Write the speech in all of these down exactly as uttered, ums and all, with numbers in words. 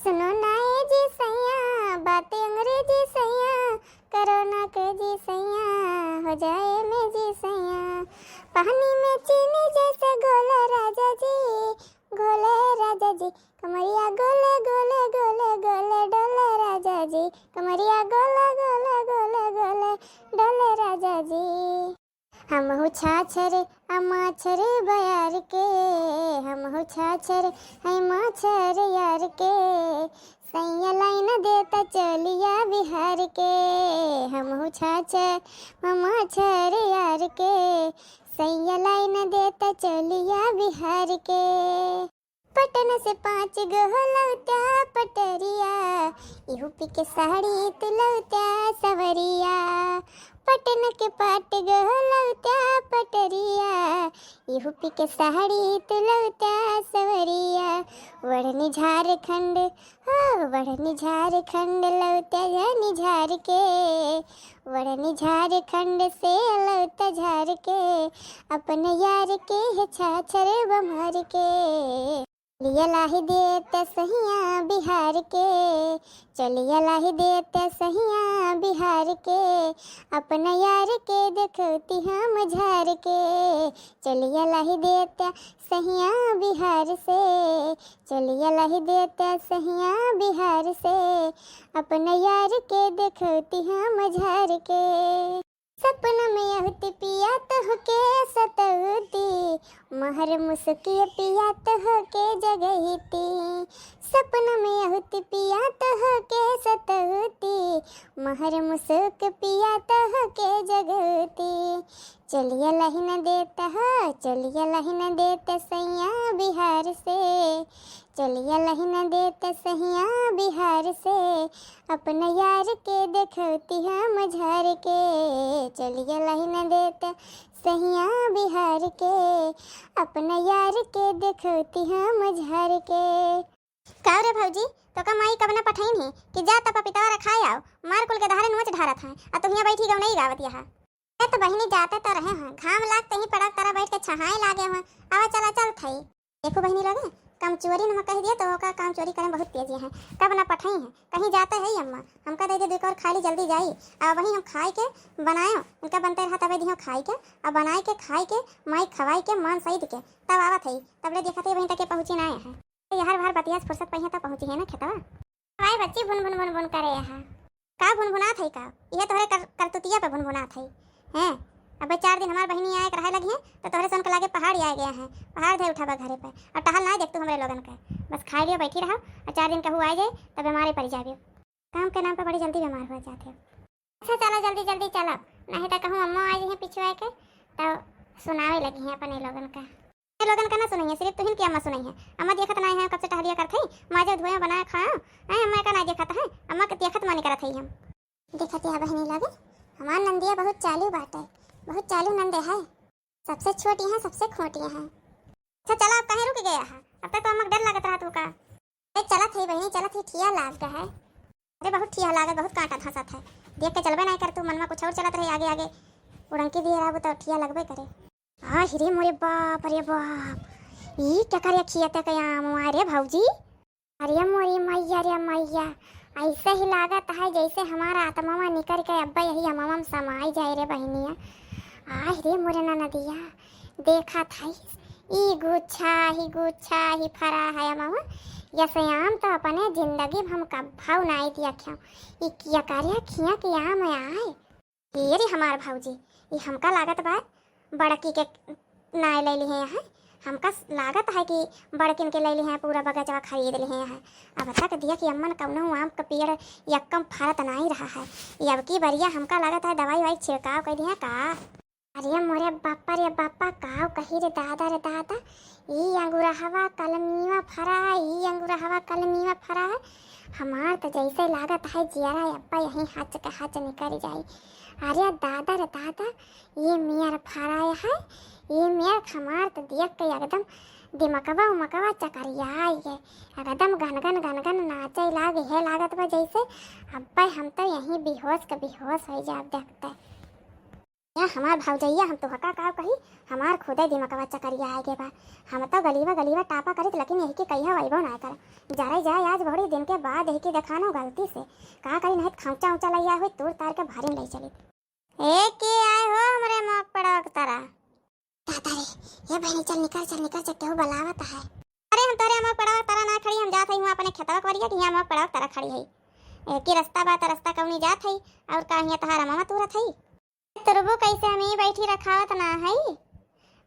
सुनो ना ए जी सैया, बात अंग्रेजी सैया, कोरोना के जी सैया, हो जाए में जी सैया। पानी में चीनी जैसे घोले राजा जी, घोले राजा जी, कमरिया गोले गोले गोले गोले डोले राजा जी, कमरिया गोले गोले गोले गोले डोले राजा जी। हमहू छाछर आ माछर बयार के, हमहू छाछर है माछर यार के। सैया लाइन देता चोलिया बिहार के, हमहू छाछर आ माछर यार के। सैया लाइन देता चोलिया बिहार के। पटना से पाँच गो हो लौटा पटरिया, यूपी के साड़ी तू लौटा सवरिया। पटना के पाँच गो हो लौटा पटरिया, यूपी के साड़ी तू लौटा सवरिया। वढ़नी झारखंड हो, वढ़नी झारखंड लौटा जानी झार के। वढ़नी झारखंड से लौटा झार के, अपन यार के है छाछर बम्हार के। चोलिया लाही देत सहिया बिहार के, चोलिया लाही देत सहिया बिहार के, अपना यार के देखौती हम झार के। चोलिया लाही देत सहिया बिहार से, चोलिया लाही देत सहिया बिहार से, अपना यार के देखौती हम झार के। सपना में अहुती पिया तोहके सतौती, महर मुसुकिया पिया तोहके जगैती। सपना में अहुती पिया तोहके सतौती, महर मुसुक पिया तोहके जगौती। चोलिया लाही न देत हो, चोलिया लाही न देत सैया बिहार से। चोलिया लाही न देत सहिया बिहार से, अपना यार के देखौती हम झार के। चोलिया लाही न देत सहिया बिहार के, अपना यार के देखौती हम झार के। का रे भौजी, तोका माई कब ना पठैन है कि जा त पपितवा रखाए आओ, मार कुल के दहारे नोच ढारत हैं, आ तू हियाँ बैठी गौनई गावत यहाँ। ए तो बहिनी, जाते तो रहे हैं, घाम लाग तहीं पड़क तरा बैठ के छहाए लागे हैं। आवा चला चल थई। देखो बहिनी लोग, काम चोरी न कह दिया तो ओका काम चोरी करे में बहुत तेजी है। कब ना पठई है, कहीं जाते है अम्मा, हमका दे दे दुई कौर खाली जल्दी जाई। आ वहीं हम खाए के बनाए, इनका बनते रहा तबे दिहो खाए के, आ बनाए के खाए के माई खवाए के मान सईद के तब आवत है। तबले देखत है वहीं तक के पहुँची ना है। तो यार बाहर बतिया से फुर्सत पइहे तब पहुँची है ना खेतवा। हाय बच्ची, भुन भुन भुन भुन करे यहाँ। का भुनभुनात है का? इहे तोहरे कर, करतुतिया पे भुनभुनात है। हैं? अब चार दिन हमार बहिनी आए के रहे लगी हैं, तो तोहरे सन के लागे पहाड़ आए गया है। पहाड़ धे उठाबा घरे पे। और टहल ना देख तू हमरे लोगन के। बस खाए लियो, बैठी रहो, और चार दिन कहू आ जाए, तो बीमारे पड़ जाबे। काम के नाम पे बड़ी जल्दी बीमार हो जाते हो। अच्छा चलो जल्दी जल्दी चलो, नहीं तो कहूँ अम्मा आ जाइए पिछुआ के, तो सुनावे लगी हैं अपने लोगन का। ए लोगन का ना सुनइहे, सिर्फ तुहिन के अम्मा सुनइहे। अम्मा देखत नाहीं है, कब से टहलिया करत है, माजे धोए बनाए खाओ। हैं, अम्मा का ना देखत है, अम्मा के देखत मानी करत है हम। देखत है बहिनी लोग, हमार नंदिया बहुत चालू बाटे, बहुत चालू नंदे है, सबसे छोटी है, सबसे खोटी है। अच्छा चला, अब कहीं रुक गया है, अब तक तो अम्मा के डर लगत रहा तू का। ए चलत है बहिनी, चलत है, ठिया लाग है। अरे बहुत ठिया लागत, बहुत कांटा धंसत है। देख के चलबे नाहीं कर तू, मन में कुछ और चलत रहे आगे आगे। उड़ंकी दिए रहबू तो ठिया लगबे करे। आहि रे मोरे बाप रे बाप, ई केकर खियत के आम हुआ रे भौजी? अरे मोरी मैया रे मैया, ऐसे ही लागत है जैसे हमारा आत्मा निकर के अब्बे यही अमवा में समाई जाए रे बहिनिया। आहि रे मोरे ननदिया, देखा था ई गुच्छा ही गुच्छा ही फरा है अमवा। यसे आम तो अपने जिंदगी में हम कब्भाऊ नाई दिया ख्याऊ। ई किया कार्या खिया के आम आए। ये रे हमार भौजी, ई हमका लागत बा बड़की के नाय ले लिहे हैं। हमका स-, लागत है कि बड़किन के ले लिहे हैं, पूरा बगचवा खरीद लिहे हैं। अब तक दिया कि अम्मन कौनो आम का पेड़ यक्कम फरत नाई रहा है। ये अब की बरिया हमका लागत है दवाई वाई छिड़काव कर दिहे का। अरे मोरे बापा रे बापा, काव कही रे दादा रे दादा, ई अंगुरहवा कलमीवा फरा है, ई अंगुरहवा कलमीवा फरा है। हमार तो जैसे लागत है जियरा अब्बा यहीं हच के हच निकल जाई। अरे दादा रे दादा, ये मेर फरा है, ये मेर हमार तो देख के एकदम दिमकवा उमकवा चकरिया है, एकदम गनगन गनगन नाचे लागे है, लागत बा जैसे अब्बे हम तो यहीं बेहोश के बेहोश हो जाब देखते। या हमार भौजइया, हम तोहका का कही, हमार खुदे दिमगवा चकरिया आइ गे बा। हम तो गलीवा गलीवा टापा करित, लेकिन यही के कहिया अइबो ना कर। जरे जाए आज बड़ी दिन के बाद यही के देखानो गलती से। का करी, नहीं त खौचा ऊंचा लइया हुई, तूर तार के भारी लइ चली। ए के आए हो हमरे मोक पड़ोक तरा? दादा रे, ए बहिनी चल निकर, चल निकर, चल केहू बलावत है। अरे हम तोरे मोक पड़ोक तरा ना खड़ी, हम जात हई हुआ अपने खेतवा कवरिया कि हियाँ मोक पड़ोक तरा खड़ी हई। ए की रस्ता बा त रस्ता कौनी जात हई, और का हियाँ तहार अमवा तूरत हई? तुरबू कैसे हम ही बैठी रखावत ना हई,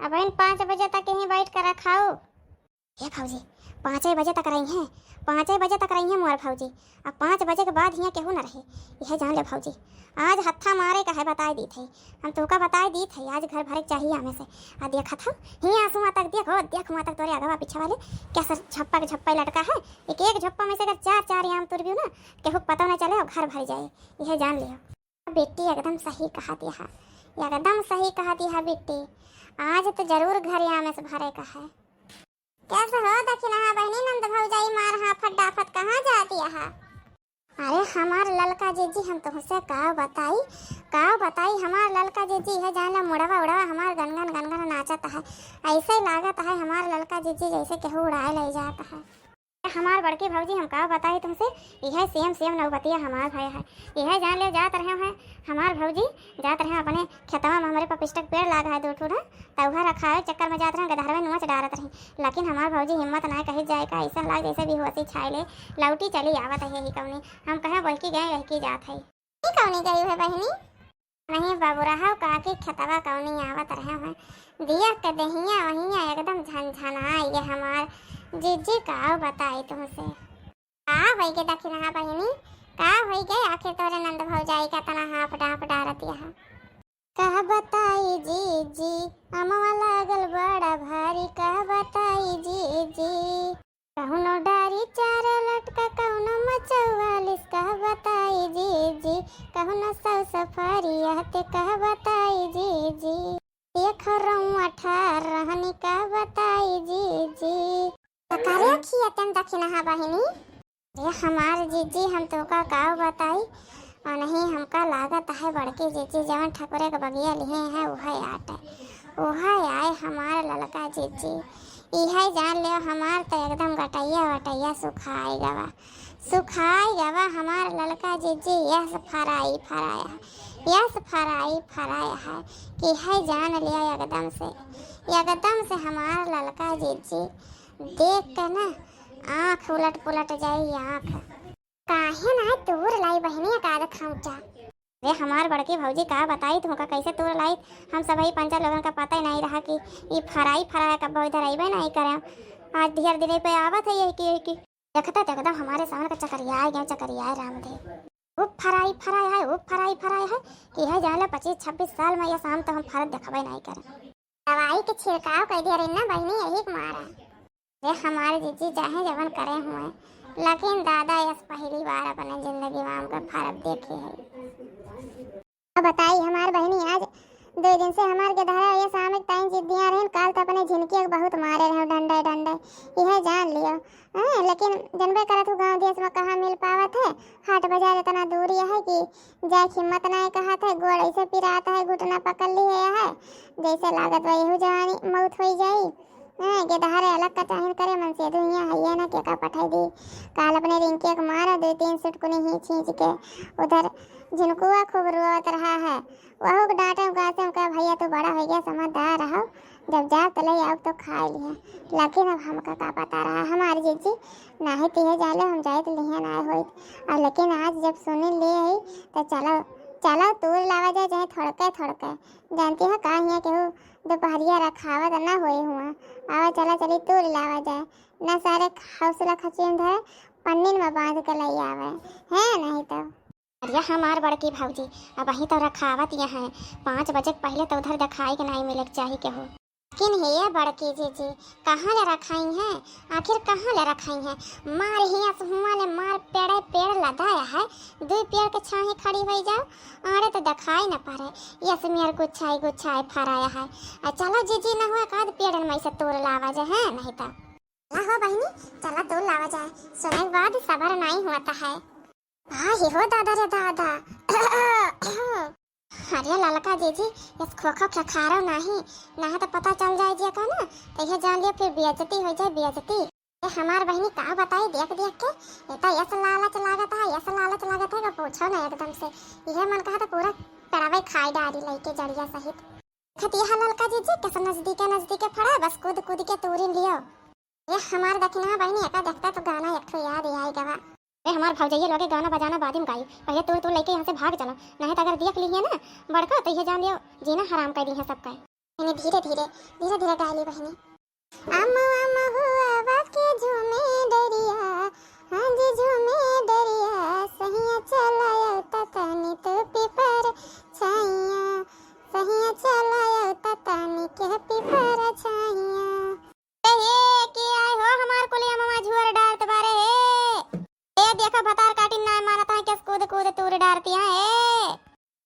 अब इन पाँच बजे तक यहीं बैठ कर रखाओ। हे भौजी, पाँचे बजे तक रही हैं, पाँचे बजे तक रही हैं मोर भौजी। अब पाँच बजे के बाद हियाँ केहू न रहे, यह जान ले भौजी। आज हत्था मारे का है बताए दीत है, हम तोका बताए दीत है, आज घर भरे के चाहिए हमें से। आ देखत हो, हियाँ आंसू मातक देख हो, देख मातक तोरे अगवा पीछे वाले कैसे झप्पा के झप्पा लटका है। एक एक झप्पा में से अगर चार चार आम तुरबियो ना, केहू के पता न चले और घर भर जाए, यह जान लियो। बेटी एकदम सही कहत यहा, एकदम सही कहत यहा बेटी। आज तो जरूर घर आमे से भरे का है। कैसे हो दखिनहा बहिनी, नंद भौजाई मार हाफत डाफत कहाँ जात यहा? अरे हमार ललका जीजी, हम तुमसे का बताई, का बताई, हमार ललका जीजी है जाने मुड़वा उड़वा हमार गनगन गनगन नाचत है। ऐसे लागत है हमार ललका जीजी जैसे केहू उड़ाए ले जात है। हमार बड़की भौजी, हम का बताई तुमसे, यह सेम सेम नौबतिया हमार भय है। यह जान ले जात रहे हैं हमार भौजी, जात रहे अपने खेतवा में हमरे पपिस्टक पेड़ लाग है दो ठो ना, त उहा रखावे चक्कर में जात रहे, गदहरवे नोच डारत रही। लेकिन हमार भौजी हिम्मत ना कही जाए का, ऐसा लाग जैसे बेहोशी छाए ले, लौटी चली आवत है यही कौनी। हम कहे बहकी गए, बहकी जात है। ई कौनी गई है बहिनी? नहीं बाबू, रहव काकी खेतवा कौनी आवत रहे हैं। दिया के देहिया वहिया एकदम झनझनाए ये हमार जीजी, का बताई तुमसे। का होई गे दखिनहा बहिनी, का होई गे? आखिर तोरे नंद भौजाई का तना हाफ डाफ डारत यहा। का बताई जीजी, अमवा लागल बड़ा भारी, का बताई जीजी। कहुनो डारी चार लटका, कहुनो मचौवालिस, कह बताई जीजी, कहुनो सौ सफारी यहते, कह बताई जीजी। एक रउआ ठार रहनी, कह बताई जीजी। त करे खिया तन दखिनहा बहिनी? ए हमार जीजी, हम तोका का बताई, और नहीं हमका लागत है बड़की जीजी जवन ठकुरे के बगिया लिहे हैं उहे आटे, उहे आए हमार ललका जीजी। इहे जान लेव, हमार तो एकदम गटैया वटैया सुखाई गवा, सुखाई गवा हमार ललका जीजी। यस फराई फराया है, यस फराई फराया है कि है जान लिया एकदम से, एकदम से हमार ललका जीजी देख के ना आँख उलट पुलट जाई आँख। काहे ना तूर लाई बहिनी एक आध खौंचा। अरे हमार बड़की भौजी का बताई तुमका कैसे तूर लाई। हम सबही पंचा लोगन का पता ही नहीं रहा कि ई फराई फराया कब्बो इधर अइबे नहीं करे। आज ढेर दिने पे आवत है यही की, यही की। देखता देखता हमारे सामने का चकरियाए गए, चकरियाए रामदेव। वो फराई फराया है, वो फराई फराया है कि है जाले पच्चीस छब्बीस साल में ये शाम तो हम फरत देखबे नहीं करे। दवाई के छिड़काव कर दिया रही ना बहिनी, यही के मारा। अरे हमार जीजी चाहे जवन करे हुए, लेकिन दादा यस पहली बार अपने जिंदगी में हमके फरत देखे है। अब बताई हमार बहिनी, आज दो दिन से हमार गेदहरा ये सामने ताई जिद्दियाँ रहन, काल तो अपने झिनकिया के बहुत मारे रहे डंडे डंडे, यह जान लियो। हाँ, लेकिन जनबे करत हूँ गाँव देश में कहाँ मिल पावत है, हाट बाजार इतना दूर यह है कि जाए के हिम्मत ना कहत है, गोड़ ऐसे पिरात है, घुटना पकड़ ली है, जैसे लागत बा यहू जवानी मौत हो जाई। हैं, गेदहरे अलग का चाहिन करे, मन से दुनिया हइये ना, के का पठाई दी। काल अपने रिंके के मारा दो तीन सुटकुनी ही छींच के, उधर झिनकुआ खूब रोवत रहा है। वहू के डांटे गासे हम कहे, "भैया तू बड़ा हो गया, समझदार रहो, जब जा तले आओ तो खा लिहे।" लेकिन अब हमका का पता रहा हमार जीजी, नाही तिहे जाले हम जाइत लिहे ना होइत। और लेकिन आज जब सुने ले आई तो चलो, चलो तूर लावा जाए, चाहे थोड़के थोड़के। जानती है का हियाँ केहू दोपहरिया रखावत ना होई हुआ। आवा चला चली तूर लावा जाए। ना सारे हौसला खचियन धरे पन्नीन में बांध के लई आवे। है नहीं तो। अरे हमार बड़की भौजी, अबहीं तो रखावत यहाँ है, पाँच बजे के पहले तो उधर देखाई के नहीं मिले के चाही केहू। लेकिन हे बड़की जीजी, कहाँ ले रखाई हैं? आखिर कहाँ ले रखाई हैं? मार हियाँ से हुआँ ले मार, पेड़े पेड़ लदाया है, दुई पेड़ के छाही खड़ी होई जाओ, आड़े तो देखाई न पड़े, यस मेर गुच्छाई गुच्छाई फराया है। आ चलो जीजी, न हुआ काद पेड़न में से तोड़ लावा जे, हैं, नहीं तो। चला हो बहिनी, चला तोड़ लावा जाए, सुने के बाद सबर नहीं होता है। हाँ, ही हो दादा रे दादा। अरे ललका जीजी, यस खोखो खखारो नाही, नाही तो पता चल जाए जिया का ना, तो यह जान लियो फिर बेइज्जती हो जाए, बेइज्जती। ए हमार बहिनी का बताई देख देख के, ये तो यस लालच लागत है, यस लालच लागत है कि पूछो ना एकदम से। यह मन कहा तो पूरा पेड़वे खाई डारी लइके जड़िया सहित। खतिया ललका जीजी, कैसे नजदीके नजदीके फड़ा, बस कूद कूद के तूरिन लियो। ए हमार दखिना बहिनी, एका देखता तो गाना एक ठो याद आई गवा। ए हमार भौजैया लोगे गाना बजाना बादिम गाई, पहले तूर तूर लइके यहाँ से भाग चलो, नहीं तो अगर देख ली है ना बड़का तो ये जान लियो जीना हराम कर दी है सबका। बहिनी धीरे धीरे, धीरे धीरे गाय ली बहिनी। अमवा महुआ के झूमे डरिया, हाँ जी झूमे डरिया, सहिया चलायो तनी तू पीपर छाइया, सहिया चलायो तनी के पीपर छाइया। ए, हे, के आए हो हमार कुलिया ममा झुअर डारत बारे हे। ए, देखो भतार काटिन नाय मानत है, केस कूद कूद तूर डारती है, ए।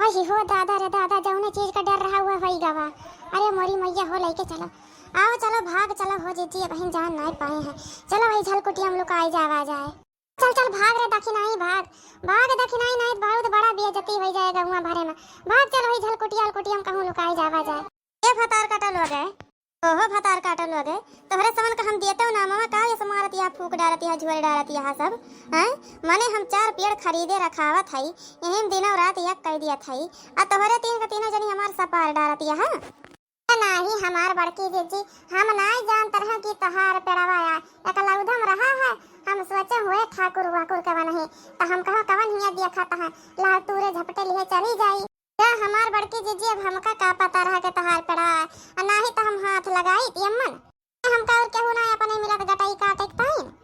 अहि हो दादा रे दादा, जौने चीज का डर रहा हुआ वही गवा। अरे मोरी मैया हो, लइके चलो। आओ चलो, भाग चलो हो जीजी, अबहिन जान नाय पाए हैं। चलो वही झलकुटिया में लुकाई जावा जाए। चल चल भाग रे दखिनाई भाग, भाग दखिनाई, नहीं तो बहुत बड़ा बेइज्जती हो जाए गौवा भरे में। भाग चल वही झलकुटिया अलकुटिया में कहूँ लुकाई जावा जाए। ए भतार काटा लोगे, ओहो भतार काटा लोगे, तोहरे समन का हम दियते ना ममा, का ये मारत यहाँ फूक डारत यहाँ झुअर डारत यहाँ सब, हैं? मने हम चार पेड़ खरीदे रखावत हई, यही में दिनों रात यक कह दियत हई, आ तोहरे तीन का तीनों जनी हमार सपार डारत यहाँ। नाही हमार बड़की जीजी, हम नाई जानत रहे कि तोहार पेड़वा आ एकलौधम रहा है। हम सोचे हुए ठाकुर वाकुर के बनही, तो हम कहो कवन हिया देखत है, लाल तूरे झपटे लिए चली जाई। जा हमार बड़की जीजी, अब हमका का पता रहा कि तोहार पेड़वा आ, आ नाही तो हम हाथ लगाई यम्मन। हमका और केहू ना अपने मिलत गटई काटे के पाइन।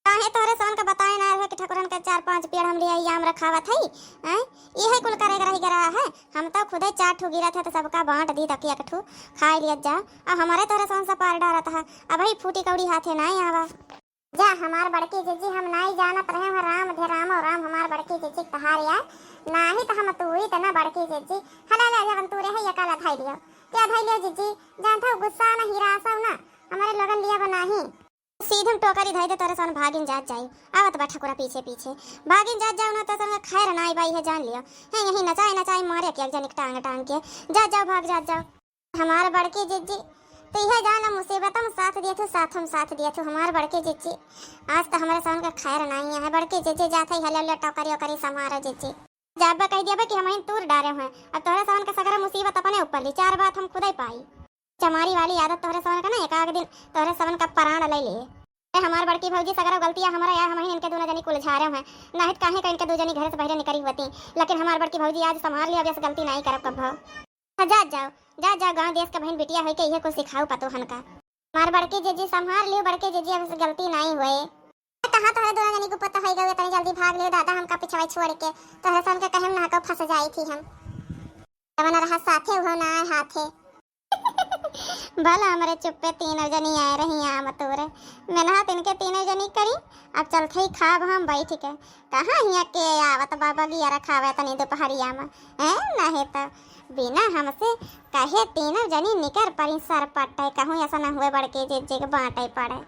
काहे तोहरे सवन का बताए ना रहे कि ठकुरन के चार पांच पेड़ हम ले आई आम रखावत हई, हैं? इहे कुल करे के रही गरा है। हम तो खुदे चार ठू गिरत है तो सबका बांट दी तक एक ठू खाए लियत जा। अब हमारे तोहरे सवन से पार डारत है, अब ही फूटी कौड़ी हाथे ना आवा। जा हमार बड़की जीजी, हम नाई जानत रहे हैं राम धे राम और राम हमार बड़की जीजी तहार यार, नाही तो हम तू ही तना बड़की जीजी। हला ले जवन तू रहे ये काला धाई लियो, क्या धाई लियो जीजी? जानत हो गुस्सा ना हिरासो ना, हमारे लोगन लिया बनाही। सीधे में टोकरी धई दे तोरे सन भागिन जात जाई। आवत बा ठकुरा पीछे पीछे। भागिन जात जाओ ना तो सन खैर ना आई बाई है जान लियो। है यही नचाए नचाए मारे के एक जनिक टांग टांग के। जात जाओ भाग जात जाओ। हमार बड़की जिज्जी, तू यह जान मुसीबत में साथ दिया थू, साथ में साथ दिया थू। हमार बड़की जिज्जी, आज तो हमारे सन का खैर नहीं है। बड़की जिज्जी जात है हले हले टोकरी ओकरी संभारो जिज्जी। जाबे कह दिया बे कि हम तूर डारे हैं। अब तोहरे सन का सगरा मुसीबत अपने ऊपर ली। चार बात हम खुदे पाई। चमारी वाली आदत तोहरे सवन का ना, एक आध दिन तोहरे सवन का परान ले लिए। ए, हमार बड़की भौजी, सगरो गलतिया हमरा या, हम ही इनके दोनों जनी कुल झारे हैं। नाहित काहे का इनके दो जनी घर से बहरे निकरी हुवती, लेकिन हमार बड़की भौजी आज संभार लिया, अब ऐसे गलती नाई करब कब्बो। हाँ, जा जाओ, जा जाओ, गाँव देश के बहन बिटिया होई के इहे कुछ सिखाऊ पतोहन का। हमार बड़की जीजी संभार लियो, बड़की जीजी अब ऐसे गलती नाई हुए। कहाँ तोहरे दोनों जनी को पता होई गवे, इतनी जल्दी भाग लियो दादा, हमका पिछवा छोड़ के। तोहरे सन के कहे में ना को फंस जाई थी हम। जवन रहा साथे उहो ना आए हाथे। भला हमरे चुप्पे तीनों जनी आए रही आम तोरे। मेहनत इनके तीनों जनी करी, अब चलत ही खाब हम बैठ के। कहाँ हिया के आवत बा बगिया रखावे तनी दोपहरिया में, हैं? नहीं तो बिना हमसे कहे तीनों जनी निकर परी सर पट्टे, कहूँ ऐसा ना हुए बड़के जीजी के बांटे पड़े।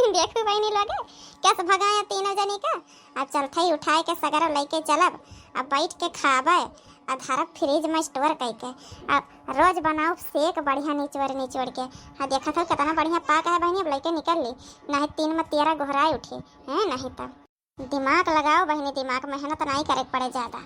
देखू बहिनी लोगे, कैसे भगाया तीनों जनी का। अब चलत ही उठाए के सगरो लइके चलब, अब बैठ के खाबे, आ धरब फ्रिज में स्टोर कइके, आ रोज बनाउब सेक बढ़िया निचोड़ निचोड़ के। हाँ, देखत हो कितना बढ़िया पाक है बहिनी, अब लइके निकल ली, नहीं तीन में तेरह गोहराए उठी, हैं, नहीं तब। दिमाग लगाओ बहिनी, दिमाग, मेहनत नाई करे के पड़े ज्यादा।